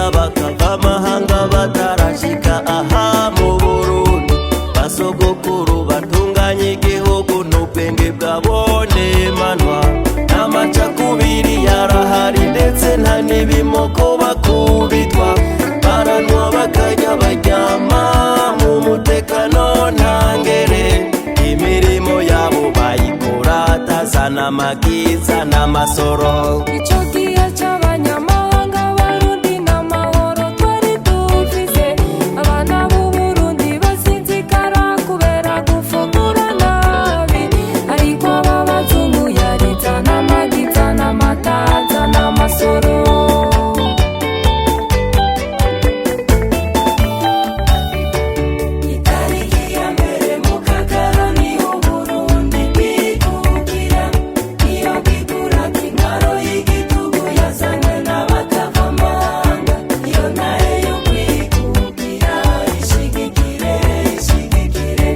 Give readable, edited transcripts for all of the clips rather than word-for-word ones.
N'abakavamahanga batarashika aha mu Burundi, basogokuru batunganya igihugu n'ubwenge bwabone manwa. N'amacakubiri yarahari, ndetse nta n'ibimoko bakubitwa, baranwa, bakarya, baryama mu mutekano ntangere. Imirimo yabo bayikora atazana amagiza n'amasoro. Icyo gihe cy'abanyamahanga, Abarundi n'amahoro twari dufise. Abana b'Uburundi basinzikara kubera gufungura nabi, ariko aba bazungu yarizana amagiza n'amataza n'amasoro. Itariki ya mbere mu Kakaro ni Uburundi bwikukira, niyo bwikura intwaro y'igitugu yazanywe n'abakavamahanga. Iyo ntahe yo kwikukira ishigikire, ishigikire.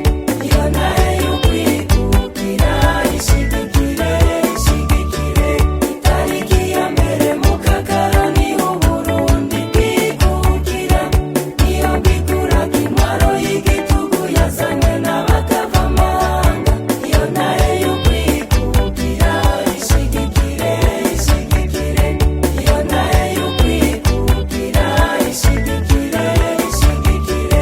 Iyo ntahe yo kwikukira ishigikire, ishigikire. Itariki ya mbere mu Kakaro ni Uburundi bwikukira, niyo bwikura intwaro y'igitugu yazanywe n'abakavamahanga. Iyo ntahe yo kwikukira ishigikire, ishigikire. Iyo ntahe yo kwikukira ishigikire, ishigikire.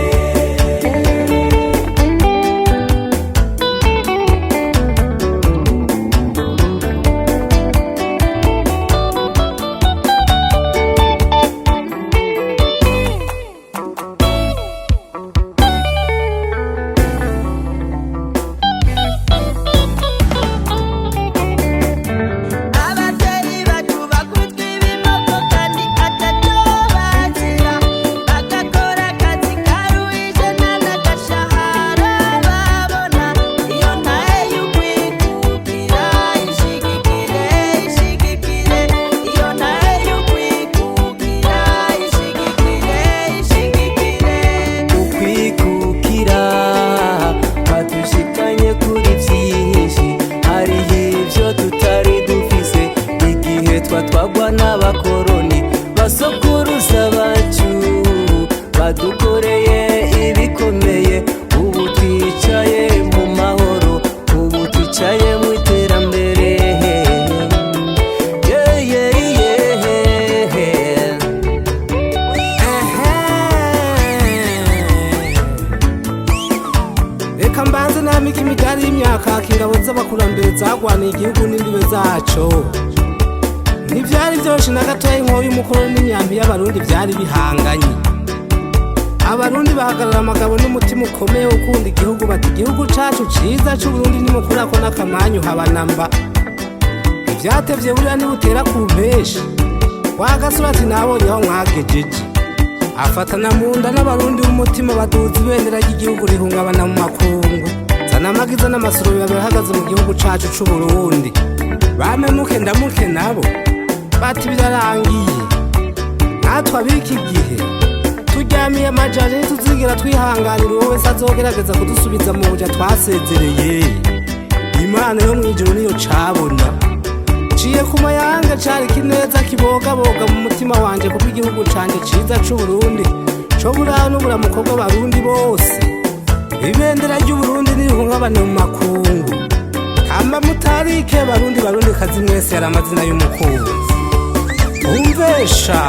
Abavyeyi bacu bakubitwa ibimoko kandi atatu bazira, bagakora akazi karuhije nta n'agashahara babona. Iyo ntahe y'ukwikukira ishigikire, ishigikire. Iyo ntahe y'ukwikukira ishigikire, ishigikire. Ukwikukira kwadushikanye kuri byinshi. Hariho ibyo tutari dufise igihe twatwagwa n'abakoroni. Basokuruza bacu badukoreye ibikomeye. Ubu twicaye mu mahoro, ubu twicaye mu iterambere. Yeah, yeah, yeah. Reka mbanze namike imidari y'imyaka ingabo z'abakurambere zagwaniye igihugu n'imbibe zaco. Ntivyari vyoroshe na gatoya. Inkoho y'umukoro n'imyambi y'Abarundi vyari bihanganye. Abarundi bahagarara amagabo n'umutima ukomeye wo gukunda igihugu, bati: "Igihugu cacu ciza c'Uburundi nimukurako n'akamanyu habanamba." Ivyatevye buriya nibutera ku mpeshi. Wagasura ati: "Nabonye aho mwagejeje." Afatana mu nda n'Abarundi b'umutima, baduza ibendera ry'igihugu rihungabana mu makungu. Zana amagiza n'amasoro biba birahagaze mu gihugu cacu c'Uburundi. Bamemuke ndamuke nabo bati: "Birarangiye." Natwe ab'iki gihe turyamiye amajanja, ntituzigera twihanganira uwo wese azogerageza kudusubiza mu buja twasezereye. Imana yo mw'ijuru niyo cabona. Ciye ku mayanga cari kineza kibogaboga mu mutima wanje, kuko igihugu canje ciza c'Uburundi co buraho n'uburamuko bw'Abarundi bose. Ibendera ry'Uburundi nirihungabane mu makungu. Kamba mutarike, Barundi, Barundi kazi mwese, yari amazina y'umukunzi umvesha.